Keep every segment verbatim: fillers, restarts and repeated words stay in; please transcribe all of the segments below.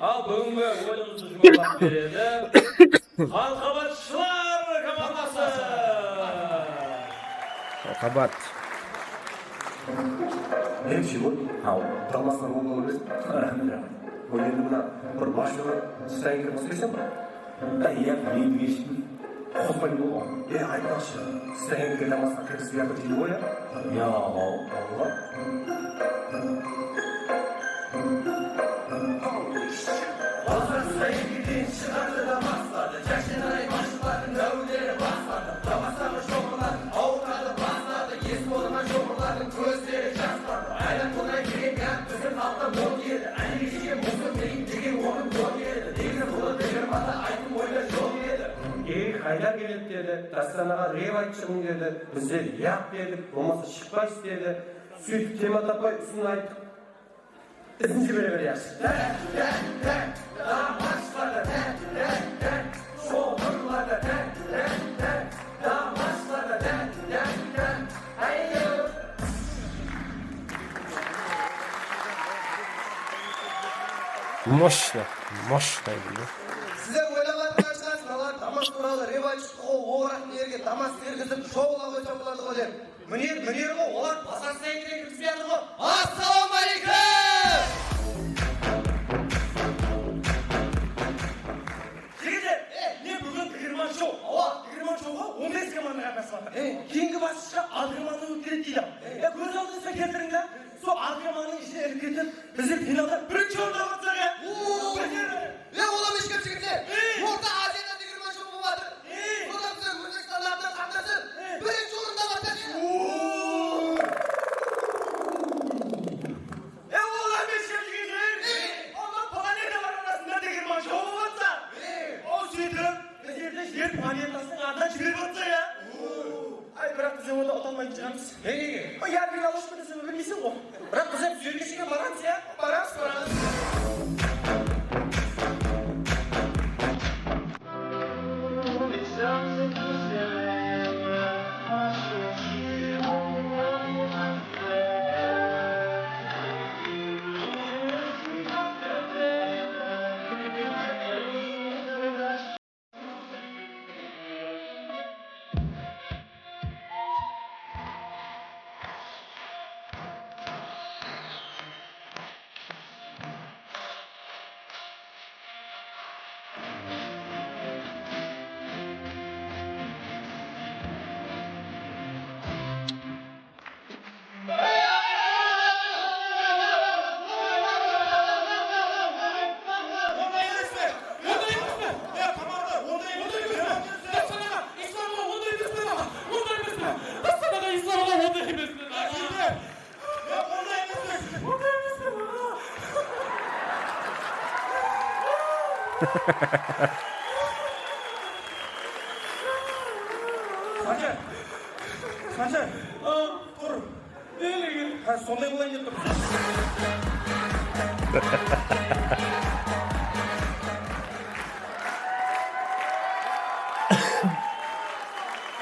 Al, búgingi oyınımızdı juwmaqlap beredi Halqabatshılar komandası. Halqabat. Birinshi bol. Al, damaslar ońlap bersin. Bul endi mına bir boshlig'i stankka basıp bersem. Ay, ya, endi eshittim. Qosmaydı ol. E, aytpaqshı, stankka damaslar kirgizip jatır deydi ǵoy, ya. Ya, Allah. Bazar stankiden shıǵardı damasladı. Jashanay basshılardıń dáwirleri basladı. Damastaǵı shopırlardıń awırtadı basladı. Es bolǵan shopırlardıń kózleri jas bardı. Aylanıp otırǵan kerek gáp biziń xalıqta mol edi. Áne, keshege Musa Kerim degen orın tor edi. Negizi bul digirmanda aytım oyda joq edi. Ey, qaydan keledi dedi. Dastanaǵa rep aytshıǵıń dedi. Bizler yaq dedik, bolmasa shıqpaysız dedi. Sóytip tema tappay usını ayttıq. Izin jibere ber, yaqshı. Dán, dán, dán, damaslarda dán, dán, dán, shopırlarda dán, dán, dán, damaslarda dán, dán, dán. Ayyo! Мощно, мощно. Sizler oylap atırǵan shıǵarsız, mınalar damas tuwralı rep aytıp shıqtı ǵo, oǵıraq nerge damas kirgizip, shouǵa qoysam boladı ǵo dep. Mine, mine ǵo, olar basasına kirgizip atır ǵo. Assalawma aleykum! Jigitler, e, mine búgin digirman shou. Awa, digirman shouǵa on bes komanda qatnasıp atır. E, keyingi basqıshqa A digirmanı ótkeredi deydi. E, kóz aldıńızǵa keltiriń da. Sol A digirmannıń ishine kirip ketip, bizler finalda birinshi orında otırsań ya. Oo! Bizler E, olam eshkem jigitler. Ey! Orta Aziyada digirman shou bolıp atır. Ey! Sonda bizler Ózbekstandaǵılar qatnasıp, ey! Birinshi orında barsań ya. Oo! E, olam eshkem jigitler. Ey! Onda planetalar arasında digirman shou bolıp atsa. Ey! Ol sóytip, bizlerdi jer planetasınıń adına jiberip atsa ya. Oo! Ay, biraq biz onda uta almaytın shıǵarmız. Nege? O yarım final ushıp keteseń be, bilmeyseń ǵo. Biraq biz hám sóytke shekem baramız, ya? Baramız, baramız. Onday emes pe? Onday emes pe? Ya, komanda, onday emes pe? Onday emes pe? Dastanaǵa, Islamǵa onday emes pe? Onday emes pe? Dastanaǵa, Islamǵa onday emes pe? Ya, onday emes pe? Onday emes pe? Sanjar! Sanjar! A? Tur! Nege? Ha, sonday bolayın dep tur.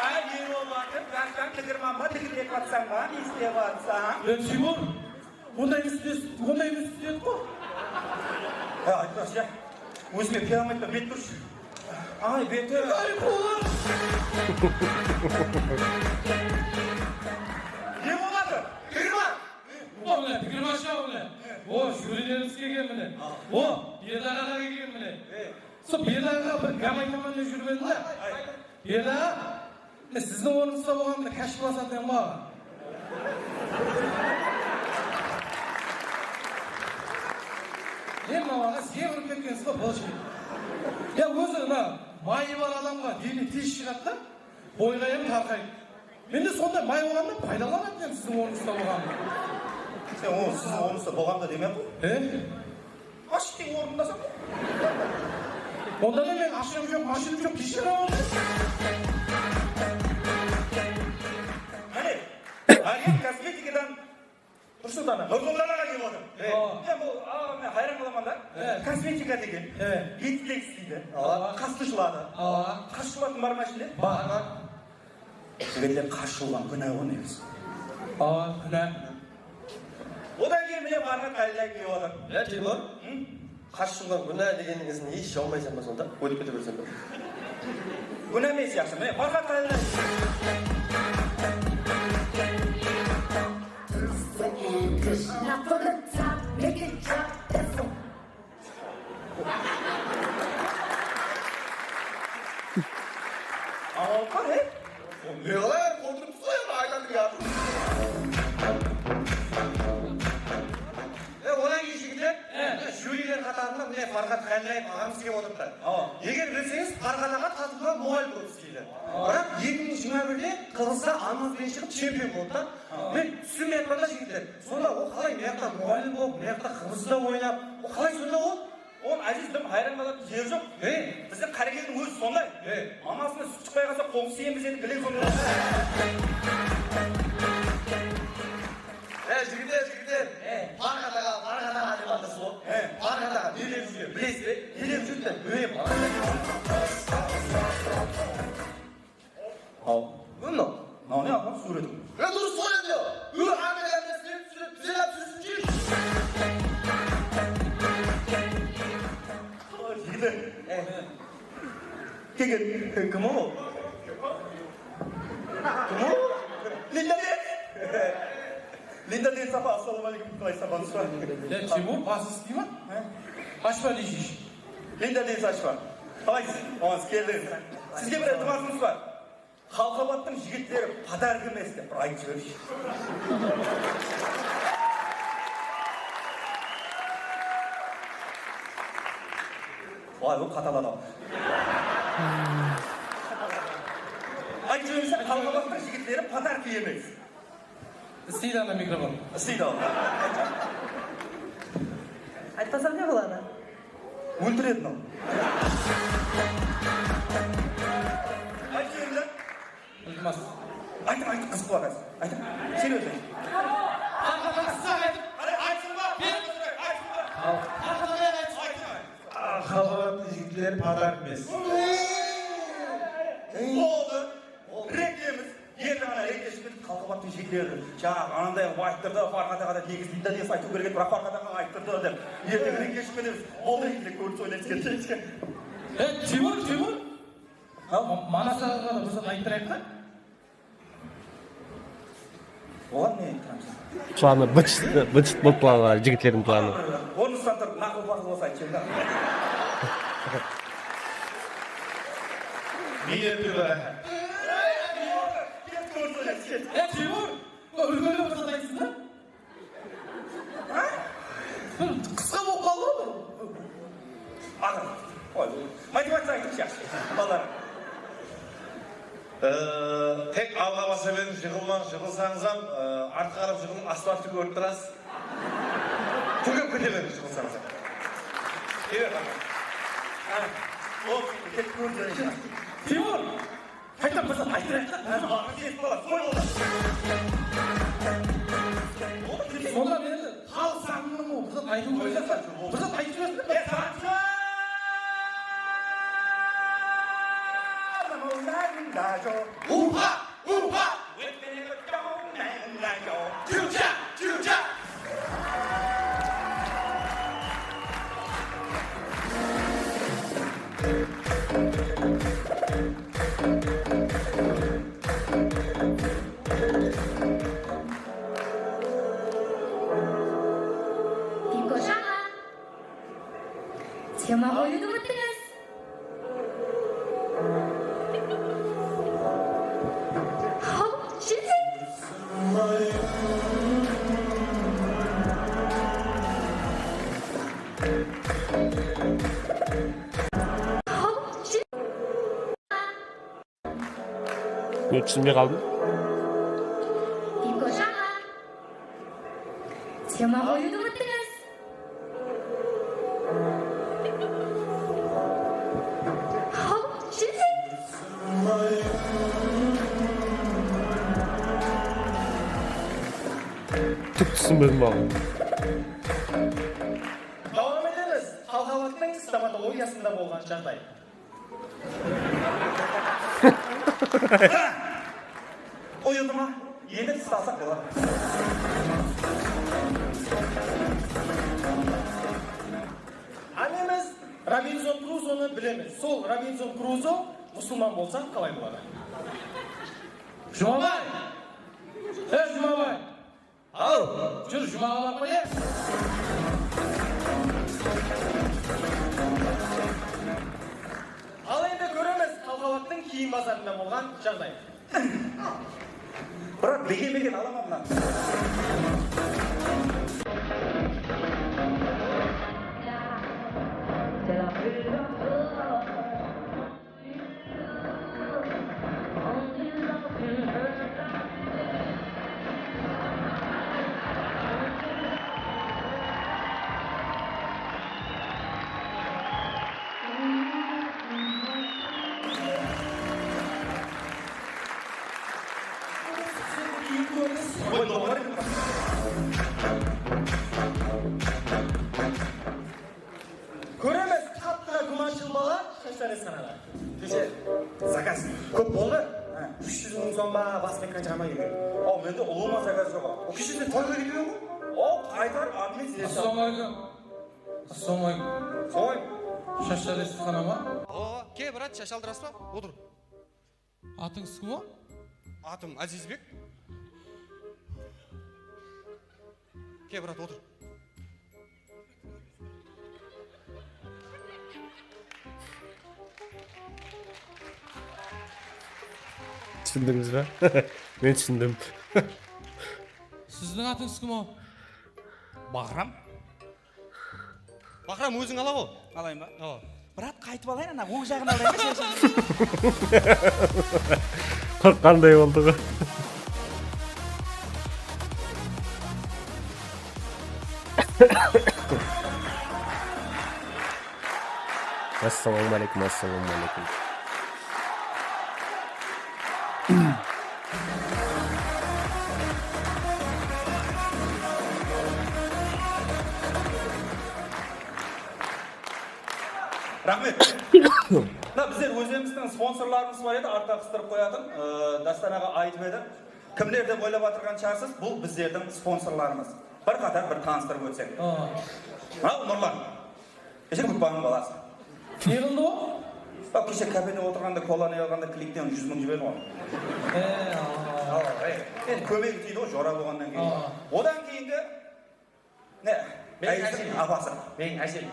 Ay, ne bolıp atır? Jastan digirman ba, digirletip atsań ba, ne islep atsań? E, Timur, onday emes, onday emes dedik ǵo. Ya, aytpaqshı, ya. Ózime kele almaydı, bet turshı. Ay, beti. Ay, qolım. Ne bolıp atır? Digirman. O, mine, digirmanshı, mine. O, júrilerimiz kelgen, mine. O, Berdi aǵa da kelgen, mine. Sol Berdi aǵaǵa bir gáp aytaman dep júrip edim da. Berdi aǵa, men siziń ornıńızda bolǵanımda kashif basatın edim ǵoy. Men mınalarǵa zerrip ketkensiz ǵoy, bolshı. Ya, ózi mına mayı bar adamǵa deni tez shıǵadı da, boyǵa hám tarqaydı. Men de sonday may bolǵanda paydalanatın edim siziń ornıńızda bolǵanımda. Sen onı siziń ornıńızda bolǵanda demey-aq qoy. E? Ashıp teń ornındasań ǵoy. Onda da men aqsham joq, mashinam joq, keshire almayman. Qáne, Mariam kosmetikadan Nursultan aǵa, Nursultan aǵa kelip atır. E. Ya, bul, a, men hayran qalaman da. E. Kosmetika degen. E. Bettiń isleydi. Awa. Qastı jıladı. Awa. Qas jılatın bar ma ishinde? Bar, bar. Jigitler, qas jılǵan gúná ǵoy negizi. Awa, gúná. Odan keyin mine Farhad Xalilay kelip atır. Ya, Timur? Hı? Qashıwǵa gúna degenińiz ne, ish jawmaysań ba sonda? Ótip kete bersem be? Gúna emes, yaqshı. Mine, Farxat Qálillaev. Krishna for the top, make it drop, that's all. Alıp bar, e? Ne qılayıq, otırıpsız ǵoy, endi aytatuǵın gáp. E, odan keyin jigitler, e, júriler qatarında mine Farxat Qálillaev aǵamız kelip otırıptı. Awa. Eger bilseńiz, Farxat aǵa tatlıda muǵallim bolıp isleydi. Awa. Biraq eki mıń jigirma birde Qıbrısta anımız benen shıǵıp chempion boldı da. Awa. Men túsinbey atırman da, jigitler. Sonda ol qalay mıyaqta muǵallim bolıp, mıyaqta Qıbrısta oynap, ol qalay sonda ol? Ol, Áziz, dım hayran qalatuǵın jeri joq. He. Biziń Qáregeldiń ózi sonday. He. Mamasına sút shıqpay qalsa, qońsı iyemiz edi, bileń sonday. E, jigitler, jigitler. He. Farxat aǵa, Farxat aǵa dep atırıpsız ǵoy. He. Farxat aǵa ne dep júr, bilesiz be? Ne dep júr dep, bilmeymen. Al. Mınaw. Mınaw ne, aǵam, súwretiń? E, durıs ǵoy endi. Ú, Amerikadan súwret, súwret, bizler alıp súwretsin. Jigitler. E. Kelgen. Kim ol? Kim ol? Linda Dens. Linda Dens apa, assalawma áleykum, qalaysız, amanbız ba? Ya, Timur, basıńız isley ma? He? Ashpa deysiz. Linda Dens ashpa. Qalaysız? Amanbız, keldińiz. Sizge bir iltimasımız bar. Halqabattıń jigitleri podarka emes dep bir aytıp jibershi. Vay, bul qatal adam. Aytıp jibershi, Halqabattıń jigitleri podarka emes. Isleydi ana mikrofon. Isleydi al. Aytpasam ne boladı? Óltiredi mınaw. Aytıp jiberdi. Iltimas. Aytıń, aytıń, qızıq boladı. Aytıń. Seryoznıy. Aytıń. Aytıń. Aytıń. Halqabattıń jigitleri podarka emes. Boldı. Reklemiz. Erteń ǵana rekleship ketip, Halqabattıń jigitleri jańaǵı ananday qılıp ayttırdı, Farxat aǵa da negizi Linda Dens aytıw kerek edi, biraq Farxat aǵa ayttırdı dep. Erteń rekleship ketemiz. Boldı, endi kórip sóylesip keteyik. E, Timur, Timur. Ha? Ma-, Manas aǵaǵa da bir zat ayttırayıq ta. Oǵan ne ayttıramız? Planı bıt-, bıt-, bıt bolıp planı, jigitlerdiń planı. Ornıstan turıp, naqıl-paqıl bolsa aytshı da. Miynet bir. E, Timur, úlkenler bir zat aytsın da. Ha? Bir qısqa bolıp qaldı ǵoy bul. Aǵa, oy, motivaciya aytıńshı, yaqshı, balalar. Ee, tek alǵa basa beriń, jıǵılmań, jıǵılsańız ham, ee, artqa qarap jıǵılıń, asfalttı kórip turasız. Túrgep kete beriń, jıǵılsańız ham. Kebe, aǵa. Ha, ol, ketip kórip turayın. Timur! Qayta bir zat aytayıq ta. Házir maqsat etip alasız, qoy boldı. Sonda men endi xalıq saǵındım ǵoy, bir zat aytıw kerek. Bir zat aytıp jibersin. Uha! Uha! Tyucha! Tyucha! Piykosh aǵa, tema qoyıwdı umıttıńız. Hop, júrsiz. Hop, júrsiz. Ne túsinbey qaldım? Piykosh aǵa, tema qoyıwdı umıttıńız. Hop, júrsiz. Túk túsinbedim, aǵa. Dawam etemiz. Halqabattıń stomatologiyasında bolǵan jaǵday. Uyıdı ma? Endi tıs alsaq boladı. Robinzon Kruzonı bilemiz. Sol Robinzon Kruzo musılman bolsa qalay boladı? Jumabay! Ey, Jumabay! Al, júr, Jumaǵa barıp qaytayıq. Al, endi kóremiz Xalqabattıń kiyim bazarında bolǵan jaǵday. Brat, begen-begen alaman mına. Kóremiz, taptıǵa gúmanshıl bala, shashlar esxanada. Keshe zakaz kóp boldı. Ha, úsh júz mıń som ba, basıp ketken shama eken. Aw, mende ulıwma zakaz joq. O, keshe sen toyǵa ketip eдің ǵoy? Aw, qaytar, admin seni. Assalamu aleykum. Assalamu aleykum. Soy. Shashlar esxana ma? Awa, ke, brat, shash aldırasız ba? Otır. Atıńız kim o? Atım Azizbek. Ke, brat, otır. Túsindińiz be? Men túsindim. Siziń atıńız kim o? Bahram. Bahram, óziń ala ǵo. Alayın ba? Awa. Brat, qaytıp alayın, ana, oń jaǵın alayın. Qorqqanday boldı ǵo. Assalamu aleykum, assalamu aleykum. Raxmet. Mına bizler ózlerimizdiń sponsorlarımız bar edi, artta qıstırıp qoyatın, ıı, Dástan aǵa aytıp edi. Kimler dep oylap atırǵan shıǵarsız, bul bizlerdiń sponsorlarımız. Bir qatar bir tanıstırıp ótsek. Aa. Mınaw Nurlan. Keshe Gúppaǵıń balası. Ne qıldı o? Bak, keshe kafede otırǵanda, kolanı alǵanda, klikten júz mıń jiberdi ǵoy. E, aa. Al, al, ey. Endi kómegi tiydi ǵoy, jora bolǵannan keyin. Aa. Odan keyingi, ne? Meniń ájem. Apası. Meniń ájem.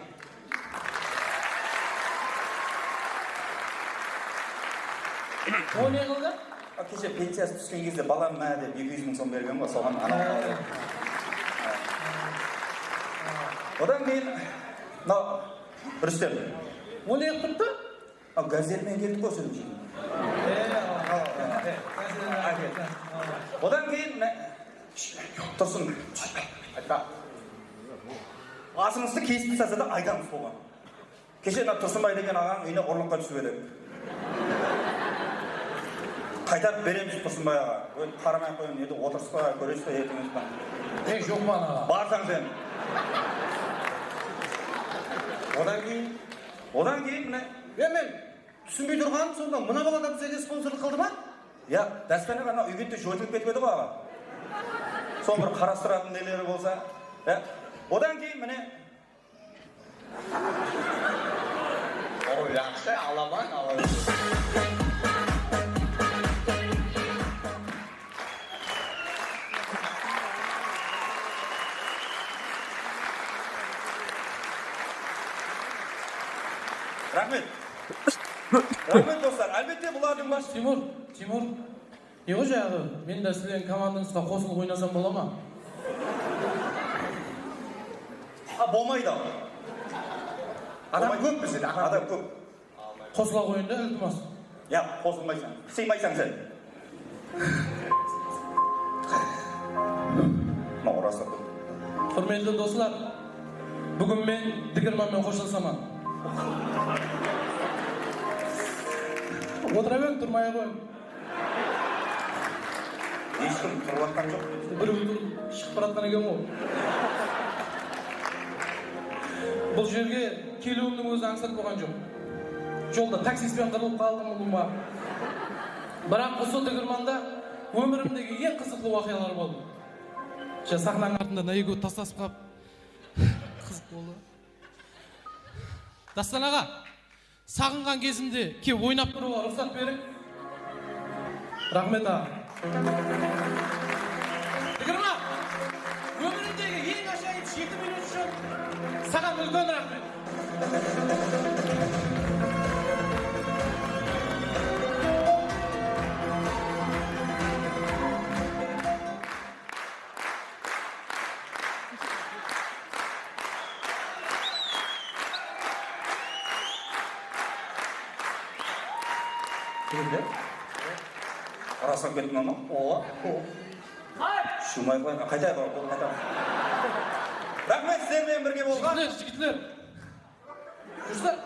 O ne qıldı? Bak, keshe pensiyası túsken gezde balam ma dep eki júz mıń som bergen ǵoy, soǵan anaw. Aa. Odan keyin mınaw Rústem. O ne qılıptı? Al, gazet menen keldik ǵoy, sóz ushın. E, al, al, al, al. Odan keyin mine, Tursın, aytpa. Asımızdı kesip taslasa da aytamız soǵan. Keshe mına Tursınbay degen aǵanıń úyine urlıqqa túsip edik. Qaytarıp beremiz Tursınbay aǵa. Óy, qaramay-aq qoyıń, endi otırıs pa, kóresiz be, erteń pa? Ey, joq pa ana? Barsań sen. Odan keyin, odan keyin mine. E, men túsinbey turǵanım sonda, mına bala da bizlerge sponsorlıq qıldı ma? Ya, Dástan aǵa, ana úyge de joytılıp ketip edi ǵoy aǵa. Soń bir qarastıratuǵın neleri bolsa. Ya. Odan keyin mine. O, jaqsı, alaman, alaman. Raxmet. Raxmet, doslar. Álbette, bulardıń bas- Timur, Timur. Ne ǵo jaǵı, men de sizlerdiń komandańızǵa qosılıp oynasam bola ma? A, bolmaydı. Adam kóp bizde, adam kóp. Qosıla qoyıń da, iltimas. Ya, qosılmaysań. Sıymaysań sen. Mına, urasıp. Húrmetli doslar, búgin men digirman menen xoshlasaman. Otıra beriń, turmay-aq qoyıń. Hesh kim turıp atqan joq. Birew tur, shıǵıp baratqan eken ǵoy. Bul jerge keliwimniń ózi ańsat bolǵan joq. Jolda taksist penen qırılıp qaldım ulıwma. Biraq usı digirmanda ómirimdegi eń qızıqlı waqıyalar boldı. Ja, saxnanıń artında Naigod taslasıp qap, qızıq boldı. Dástan aǵa, saǵınǵan gezimde kelip oynap turıwǵa ruxsat beriń. Raxmet, aǵa. Digirma, ómirimdegi eń ájayıp jeti minut ushın saǵan úlken raxmet. Kimde? Raslap kettim ama. Owa. Shumay qoy, qayta qol, qayta. Raxmet sizler menen birge bolǵan. Jigitler, jigitler. Júrsel.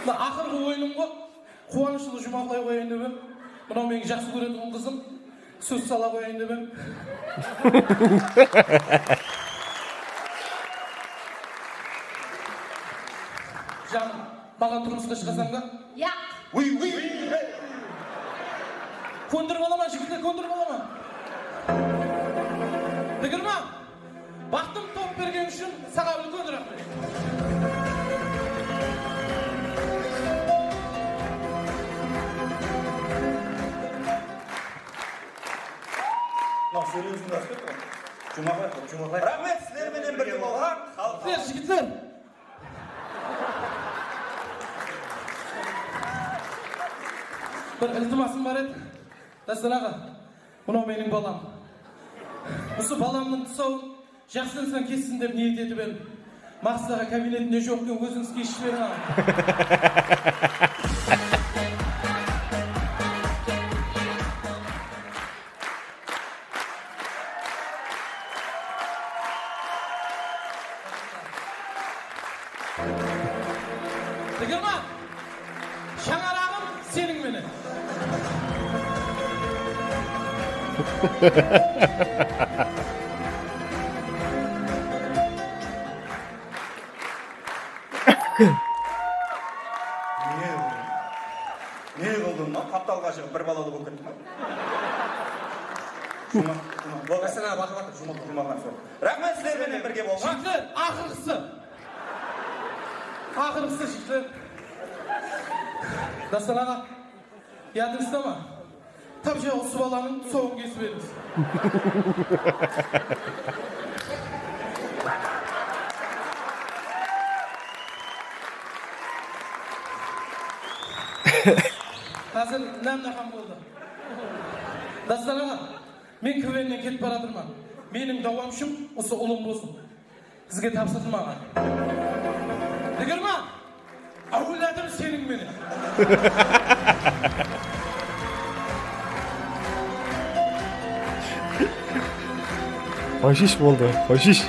Mına aqırǵı oyınım ǵoy. Quwanıshlı juwmaqlay qoyayın dep em. Mınaw meniń jaqsı kóretuǵın qızım. Sóz sala qoyayın dep em. Janım, maǵan turmısqa shıǵasań ba? Yaq. Uy, uy, uy. Kóndirip alaman, jigitler, kóndirip alaman. Digirma. Baxtım tawıp bergeniń ushın saǵan úlken raxmet. Mınaw seriyosın raqmet. Juwmaqlay, juwmaqlay. Raxmet sizler menen birge bolǵan xalıq. Sizler, jigitler. Bir iltimasım bar edi. Dástan aǵa, mınaw meniń balam. Usı balamnıń tusawın jaqsı insan kessin dep niyet etip edim. Maqset aǵa kabinetinde joq eken, ózińiz kesip jiberiń aǵa. Digirma, shańaraǵım seniń menen. Ne qıldım? Ne qıldım lan? Qaptalǵa shıǵıp bir balalı bolıp kettim ba? Juwmaq, juwmaq. Boldı. Asana baqıp atır, juwmaq, juwmaqtan soń. Raxmet sizler menen birge bolǵan. Jigitler, aqırǵısı. Aqırǵısı, jigitler. Dástan aǵa, yadıńızda ma? Tap jaǵı usı balanıń tusawın kesip edińiz. Házir nán-naham boldı. Dástan aǵa, men K V N-nen ketip baratırman. Meniń dawamshım usı ulım bolsın. Sizge tapsırdım, aǵa. Digirma, áwladım seniń menen. Fashish boldı, fashish.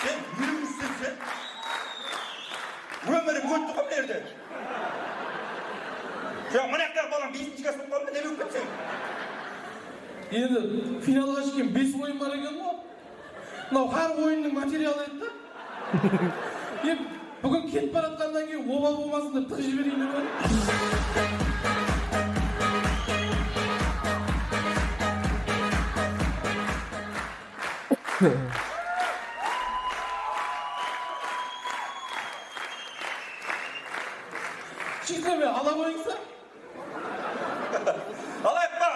Sen elli úsh sen, sen. Ómirim ótti ǵoy mına jerde. Joq, mına jaqtaǵı balań besinshi klass bolıp qaldı ma, ne bolıp ketseń? Endi finalǵa shekem bes oyın bar eken ǵoy. Mınaw hár oyınnıń materialı edi da. Em, búgin ketip baratqannan keyin obal bolmasın dep tıǵıp jibereyin dep edim. Jigitler, ala qoyıńızlar. Alayıq pa?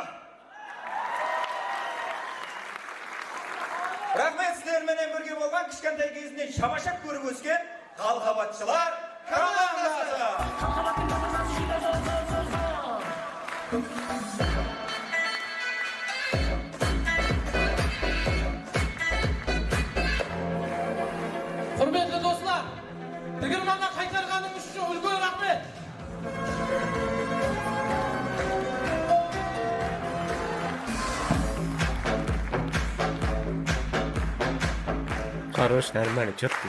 Raxmet, sizler menen birge bolǵan kishkentay gezimnen tamashá kórip ósken Qalqabatshılar komandası. Húrmetli doslar, digirmanǵa qaytarǵanıńız ushın úlken raxmet. Хорош, нормально, чётко.